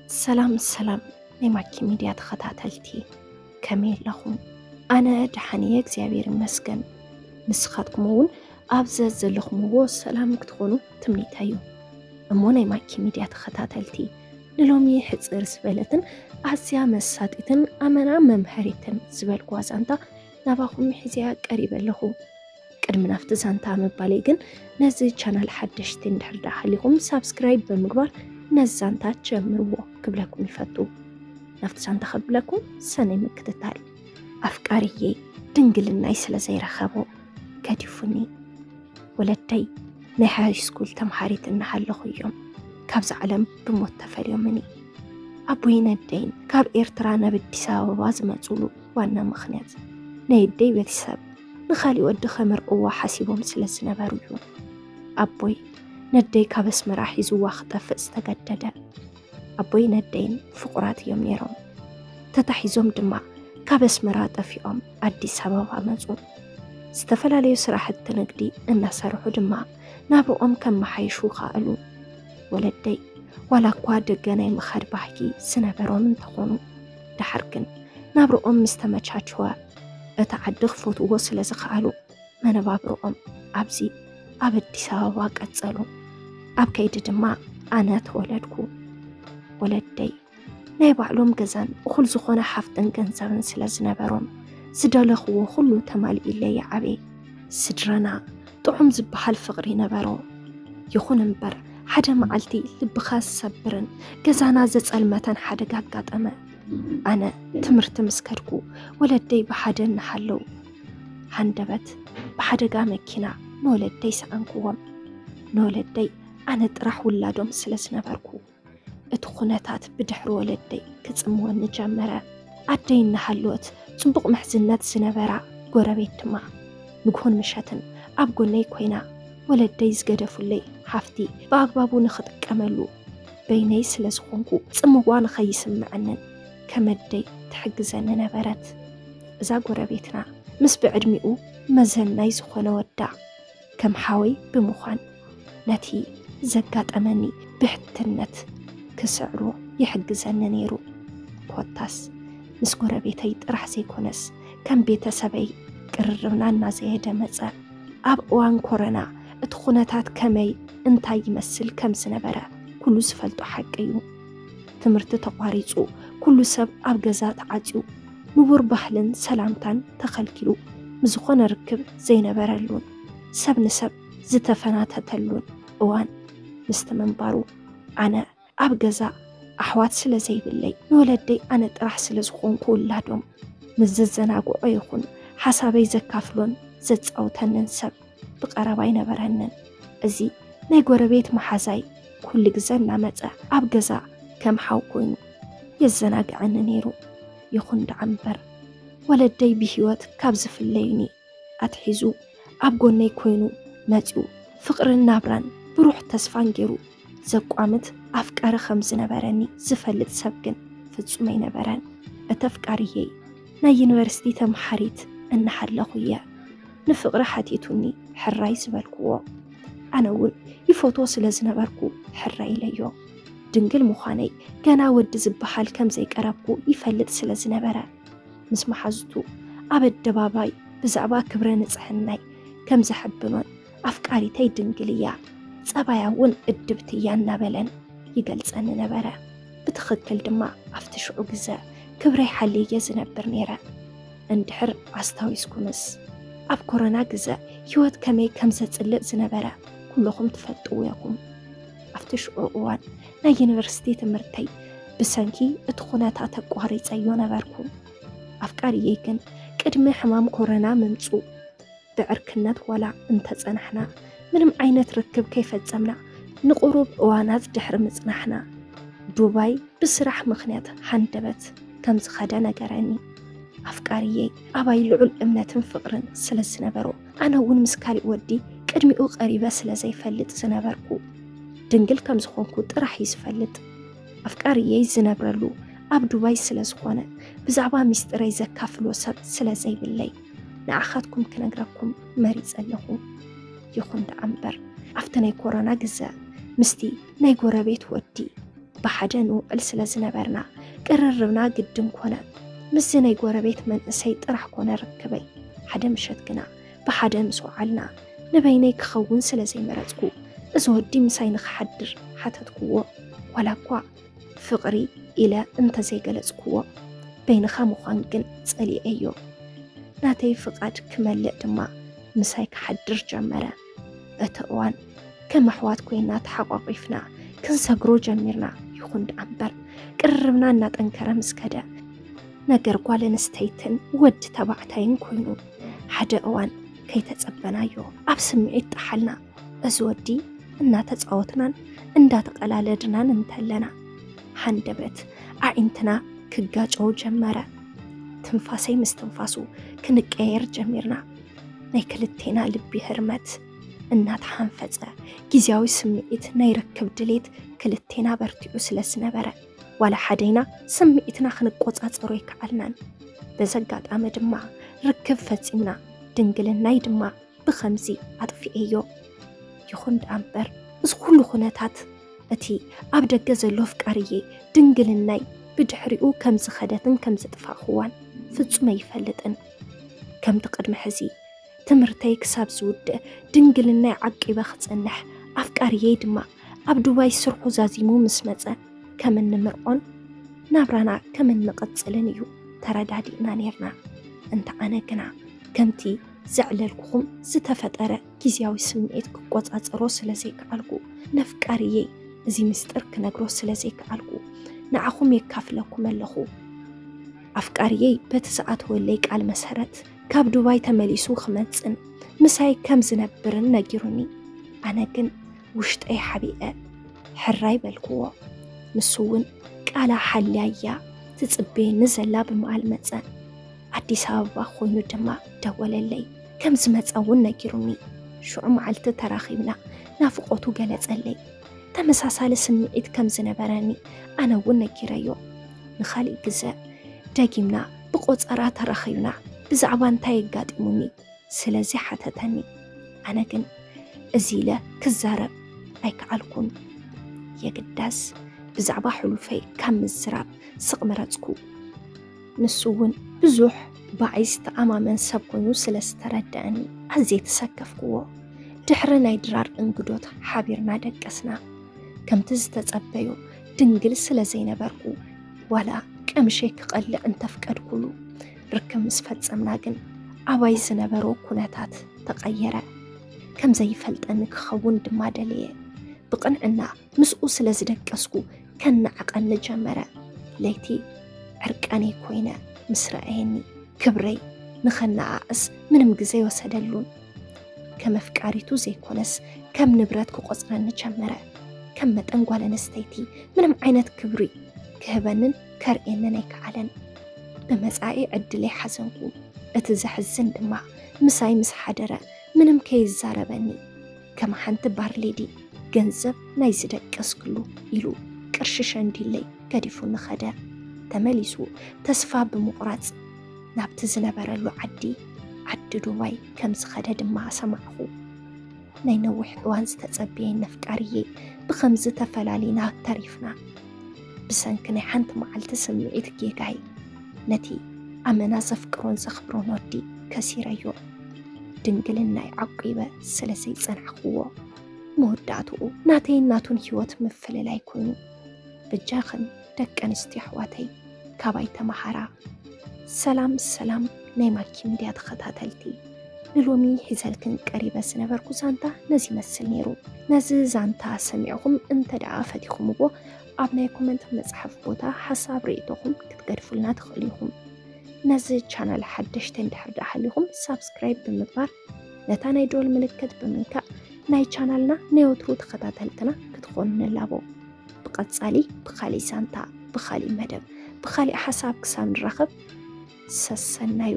ሰላም ሰላም ናይ ማኪ ሚድያ ተኸታተልቲ፣ ከመይ ኣለኹም? ኣነ ደሓን እየ እግዚኣብሔር ይመስገን። ንስኻትኩም እውን ኣብ ዘዘለኹምዎ ሰላም ክትኾኑ ትምኒተይ እዩ። እሞ ናይ ማኪ ሚድያ ተኸታተልቲ፣ ንሎሚ ሕፅር ዝበለትን ኣዝያ መሳጢትን ኣመና መምሃሪትን ዝበልኩዋ ዛንታ ናባኹም ሒዘያ ቀሪበ ኣለኹ። ቅድሚ ናብቲ ዛንታ ምባለይ ግን ነዚ ቻናል ሓደሽቲ እንድሕር ደኣ ሃሊኹም ሳብስክራይብ ብምግባር ነዚ ዛንታ ጀምርዎ ክብለኩም ይፈቱ። ናብቲ ዛንታ ከብለኩም ሰነይ ምክትታል። ኣፍቃሪየይ ድንግልናይ ስለ ዘይረኸቦ ገዲፉኒ። ወለደይ ናይ ሃይ ስኩል ተምሃሪት እናሃለኹ እዮም ካብዛ ዓለም ብሞት ተፈልዮምኒ። ኣቦይን ኣደይን ካብ ኤርትራ ናብ ኣዲስ ኣበባ ዝመፁሉ ዋና ምኽንያት ናይ ኣደይ ቤተሰብ ንኻሊእ ወዲ ከምርዕዋ ሓሲቦም ስለ ዝነበሩ እዩ። ኣቦይ ነደይ ካብ ኣስመራ ሒዝዋ ክጠፍእ ዝተገደደ። ኣቦይ ነደይን ፍቑራት እዮም ነይሮም። ተታሒዞም ድማ ካብ ኣስመራ ጠፊኦም ኣዲስ ኣበባ መፁ። ዝተፈላለዩ ስራሕቲ ንግዲ እናሰርሑ ድማ ናብርኦም ከመሓይሹ ከኣሉ። ወለደይ ዋላ እኳ ደገ ናይ ምኻድ ባህጊ ዝነበሮም እንተኾኑ፣ ደሓር ግን ናብርኦም ምስ ተመቻችወ፣ እቲ ዓዲ ክፈትዎ ስለ ዝኸኣሉ፣ መነባብርኦም ኣብዚ ኣብ ኣዲስ ኣበባ ቀጸሉ። ኣብ ከይዲ ድማ ኣነ ተወለድኩ። ወለደይ ናይ ባዕሎም ገዛን እኹል ዝኾነ ሃፍትን ገንዘብን ስለ ዝነበሮም፣ ዝደለኽዎ ኩሉ ተማሊኡለይ ይዓበየ። ስድራና ጥዑም ዝበሃል ፍቕሪ ነበሮ። ይኹን እምበር፣ ሓደ መዓልቲ ልብኻ ዝሰብርን ገዛና ዘጸልመተን ሓደጋ ኣጋጠመ። ኣነ ትምህርቲ ምስ ከድኩ፣ ወለደይ ብሓደ እናሃለዉ፣ ሃንደበት ብሓደጋ መኪና ንወለደይ ሰኣንክዎም። ንወለደይ ኣነ ጥራሕ ውላዶም ስለ ዝነበርኩ፣ እቲ ኩነታት ብድሕሪ ወለደይ ክጽምወኒ ጀመረ። ኣደይ እናሃለወት ጽቡቕ ምሕዝነት ዝነበራ ጎረቤት ድማ ንግሆን ምሸትን ኣብ ጎነይ ኮይና፣ ወለደይ ዝገደፉለይ ሃፍቲ ብኣግባቡ ንኽጥቀመሉ በይነይ ስለ ዝኾንኩ፣ ጽምዋ ንኸይስምዐንን ከም ኣደይ ትሕግዘኒ ነበረት። እዛ ጎረቤትና ምስ ብዕድሚኡ መዘናይ ዝኾነ ወዳ ከም ሓወይ ብምዃን፣ ነቲ ዘጋጠመኒ ብሕትነት ክስዕሮ ይሕግዘኒ ነይሩ። ኮታስ ምስ ጎረቤተይ ጥራሕ ዘይኮነስ፣ ከም ቤተሰበይ ቅርርብና እናዘየደ መጸ። ኣብ እዋን ኮረና እቲ ኩነታት ከመይ እንታይ ይመስል ከም ዝነበረ ኩሉ ዝፈልጦ ሓቂ እዩ። ትምህርቲ ተቋሪጹ፣ ኩሉ ሰብ ኣብ ገዛ ተዓጽዩ፣ ንቡር ባህልን ሰላምታን ተኸልኪሉ፣ ብዝኾነ ርክብ ዘይነበረሉን ሰብ ንሰብ ዝተፈናተተሉን እዋን ምስቲ ምንባሩ፣ ኣነ ኣብ ገዛ ኣሕዋት ስለ ዘይብለይ፣ ንወለደይ ኣነ ጥራሕ ስለ ዝኾንኩ ውላዶም፣ ምስ ዘዘናግዖ ይኹን ሓሳበይ ዘካፍሎን ዘጻውተንን ሰብ ብቐረባ ኣይነበረንን። እዚ ናይ ጎረቤት መሓዛይ ኩሉ ግዘ እናመጸ ኣብ ገዛ ከም ሓው ኮይኑ የዘናግዐኒ ነይሩ። ይኹን ደኣ እምበር፣ ወለደይ ብህይወት ካብ ዝፍለዩኒ ኣትሒዙ ኣብ ጎነይ ኮይኑ መጺኡ፣ ፍቕርን ናብራን ብሩህ ተስፋን ገይሩ ዘቋምት ኣፍቃሪ ከም ዝነበረኒ ዝፈልጥ ሰብ ግን ፍጹም ኣይነበረን። እቲ ኣፍቃሪየይ ናይ ዩኒቨርሲቲ ተምሃሪት እናሃለኹ እየ ንፍቕሪ ሓቲቱኒ ሕራይ ዝበልክዎ። ኣነ እውን ይፈትዎ ስለ ዝነበርኩ ሕራይ ኢለዮ። ድንግል ምዃነይ ገና ወዲ ዝበሃል ከም ዘይቀረብኩ ይፈልጥ ስለ ዝነበረ፣ ምስ መሓዙቱ ኣብ ኣደባባይ ብዛዕባ ክብረ ንጽሕናይ ከም ዘሐብኖን፣ ኣፍቃሪተይ ድንግል እያ፣ ጸባያ እውን እድብቲ እያ እናበለን ይገልጸኒ ነበረ። ብትኽክል ድማ ኣብቲ ሽዑ ግዘ ክብረይ ሓልየ ዝነብር ነይረ። እንድሕር ኣስታዊስኩምስ፣ ኣብ ኮሮና ግዘ ህይወት ከመይ ከም ዘጽልእ ዝነበረ ኩለኹም ትፈልጥዎ ኢኹም። ኣብቲ ሽዑ እዋን ናይ ዩኒቨርሲቲ ትምህርተይ ብሰንኪ እቲ ኩነታት ኣቋሪጸዮ ነበርኩ። ኣፍቃሪየይ ግን ቅድሚ ሕማም ኮሮና ምምጹ ብዕርክነት ዋላ እንተጸናሕና፣ ምንም ዓይነት ርክብ ከይፈጸምና ንቁሩብ እዋናት ድሕሪ ምጽናሕና፣ ዱባይ ብስራሕ ምኽንያት ሃንደበት ከም ዝኸደ ነገረኒ። ኣፍቃሪየይ ኣባይ ልዑል እምነትን ፍቕርን ስለ ዝነበሮ፣ ኣነ እውን ምስ ካሊእ ወዲ ቅድሚኡ ቀሪበ ስለ ዘይፈልጥ ዝነበርኩ፣ ድንግል ከም ዝኾንኩ ጥራሕ እዩ ዝፈልጥ። ኣፍቃሪየይ ዝነብረሉ ኣብ ዱባይ ስለ ዝኾነ፣ ብዛዕባ ሚስጥረይ ዘካፍሎ ሰብ ስለ ዘይብለይ፣ ንዓኻትኩም ክነግረኩም መሪጸ ኣለኹ። ይኹን ደኣ እምበር፣ ኣብቲ ናይ ኮሮና ግዘ ምስቲ ናይ ጎረቤት ወዲ ብሓደ ንውዕል ስለ ዝነበርና ቅርርብና ግድን ኮነ። ምስዚ ናይ ጎረቤት መንእሰይ ጥራሕ ኮነ ርክበይ። ሓደ ምሸት ግና ብሓደ ምስ ወዓልና ንበይነይ ክኸውን ስለ ዘይመረጽኩ፣ እዚ ወዲ ምሳይ ንኽሓድር ሓተትክዎ። ዋላ እኳ ፍቕሪ ኢለ እንተዘይገለጽክዎ፣ በይንኻ ምዃን ግን ጸሊኤዮ። ናተይ ፍቓድ ክመልእ ድማ ምሳይ ክሓድር ጀመረ። እቲ እዋን ከም ኣሕዋት ኮይና ተሓቋቒፍና ክንሰግሮ ጀሚርና። ይኹን ደኣ እምበር ቅርርብና እናጠንከረ ምስ ከደ፣ ነገር ጓል ኣንስተይትን ወዲ ተባዕታይን ኮይኑ ሓደ እዋን ከይተጸበናዮ ኣብ ስምዒት ጠሓልና። እዚ ወዲ እናተጻወትናን እንዳተቐላለድናን እንተለና፣ ሃንደበት ኣዒንትና ክጋጨው ጀመረ። ትንፋሰይ ምስ ትንፋሱ ክንቀየር ጀሚርና። ናይ ክልቴና ልቢ ህርመት እናተሓንፈጸ፣ ግዝያዊ ስምዒት ናይ ርክብ ድሌት ክልቴና በርቲዑ ስለ ዝነበረ፣ ዋላ ሓደይና ስምዒትና ክንቆጻጸሮ ኣይከኣልናን። በዚ ኣጋጣሚ ድማ ርክብ ፈጺምና፣ ድንግልናይ ድማ ብኸምዚ ኣጥፊኤዮ። ይኹን ደኣ እምበር፣ እዚ ኩሉ ኩነታት፣ እቲ ኣብ ደገ ዘሎ ኣፍቃሪየይ ድንግልናይ ብድሕሪኡ ከም ዝኸደትን ከም ዝጥፋእክዋን ፍጹም ኣይፈልጥን። ከምቲ ቅድሚ ሕዚ ትምህርተይ ክሳብ ዝውድእ ድንግልናይ ዓቂበ ክጸንሕ፣ ኣፍቃሪየይ ድማ ኣብ ዱባይ ስርሑ ዛዚሙ ምስ መጸ፣ ከም እንምርዖን ናብራና ከም እንቕጽልን እዩ ተረዳዲእና ኔርና። እንተ ኣነ ግና፣ ከምቲ ዘዕለልኩኹም፣ ዝተፈጠረ ግዝያዊ ስምዒት ክቆጻጸሮ ስለ ዘይከኣልኩ፣ ነፍቃሪየይ እዚ ምስጢር ክነግሮ ስለ ዘይከኣልኩ፣ ንዓኹም የካፍለኩም ኣለኹ። ኣፍቃሪየይ በቲ ዝኣተወለይ ቃል መሰረት፣ ካብ ዱባይ ተመሊሱ ክመጽን ምሳይ ከም ዝነብርን ነጊሩኒ። ኣነ ግን ውሽጠይ ሓቢኤ ሕራይ በልክዎ። ንሱ እውን ቃላ ሓልያ እያ ትጽበየኒ ዘላ ብምባል መጸ። ኣዲስ ኣበባ ኮይኑ ድማ ደወለለይ። ከም ዝመጸ እውን ነጊሩኒ። ሽዑ መዓልቲ ተራኺብና ናፍቖቱ ገለጸለይ። ተመሳሳሊ ስምዒት ከም ዝነበረኒ ኣነ እውን ነጊረዮ። ንኻልእ ግዘ ደጊምና ብቆጸራ ተራኺብና ብዛዕባ እንታይ ኣጋጢሙኒ ስለዚ ሓተተኒ። ኣነ ግን እዚ ኢለ ክዛረብ ኣይከኣልኩን። የግዳስ ብዛዕባ ሕሉፈይ ካብ ምዝራብ ስቕ መረጽኩ። ንሱ እውን ብዙሕ ብዓይ ዝተኣማመን ሰብ ኮይኑ ስለ ዝተረደኣኒ ኣዝየ ተሰከፍክዎ። ድሕሪ ናይ ድራር እንግዶት ሓቢርና ደቀስና። ከምቲ ዝተጸበዮ ድንግል ስለ ዘይነበርኩ፣ ዋላ ቀምሸይ ክቐልዕ እንተፍቀድኩሉ፣ ርክብ ምስ ፈጸምና ግን ኣባይ ዝነበሮ ኩነታት ተቐየረ። ከም ዘይፈልጠኒ ክኸውን ድማ ደለየ። ብቕንዕና ምስኡ ስለ ዝደቀስኩ ከነዕቐኒ ጀመረ። ለይቲ ዕርቃነይ ኮይነ ምስ ረኣየኒ፣ ክብረይ ንኸነኣእስ ምንም ግዜ ኣይወሰደሉን። ከም ኣፍቃሪቱ ዘይኮነስ ከም ንብረት ክቖጽረኒ ጀመረ። ከም መጠን ጓል ኣንስተይቲ ምንም ዓይነት ክብሪ ክህበንን ከርእየንን ኣይከኣለን። ብመጻኢ ዕድለይ ሓዘንኩ። እቲ ዘሕዝን ድማ ምሳይ ምስ ሓደረ ምንም ከይዛረበኒ፣ ከም ሓንቲ ባርሌዲ ገንዘብ ናይ ዝደቀስክሉ ኢሉ ቅርሺ ሸንዲለይ ገዲፉኒ ኸደ። ተመሊሱ ተስፋ ብምቑራጽ ናብቲ ዝነበረሉ ዓዲ፣ ዓዲ ዱባይ ከም ዝኸደ ድማ ሰማዕኹ። ናይ ነዊሕ እዋን ዝተጸበየኒ ኣፍቃሪየይ ብኸምዚ ተፈላሊና ተሪፍና። ብሰንኪ ናይ ሓንቲ መዓልቲ ስምዒት ጌጋይ ነቲ ኣመና ዘፍቅሮን ዘኽብሮን ወዲ ከሲረዮ። ድንግልናይ ዓቂበ ስለ ዘይጸናሕክዎ፣ መወዳእትኡ ናተይን ናቱን ህይወት ምፍልላይ ኮይኑ። በጃኽን ደቂ ኣንስትዮ ኣሕዋተይ ካባይ ተመሃራ። ሰላም ሰላም ናይ ማኪ ሚድያ ተኸታተልቲ፣ ንሎሚ ሒዘልክን ቀሪበ ዝነበርኩ ዛንታ ነዚ ይመስል ነይሩ። ነዚ ዛንታ ሰሚዕኹም እንተ ደኣ ፈቲኹምዎ፣ ኣብ ናይ ኮመንት መጽሓፍ ቦታ ሓሳብ ርእይቶኹም ክትገድፉልና ትኽእሉ ኢኹም። ነዚ ቻናል ሓደሽቲ እንድሕር ደኣ ሃሊኹም ሳብስክራይብ ብምግባር ነታ ናይ ደወል ምልክት ብምንካእ ናይ ቻናልና ናይ ወትሩ ተኸታተልትና ክትኾኑ ንላቦ። ብቐጻሊ ብኻሊእ ዛንታ፣ ብኻሊእ መደብ፣ ብኻሊእ ሓሳብ ክሳብ ንራኸብ ሰሰናዩ።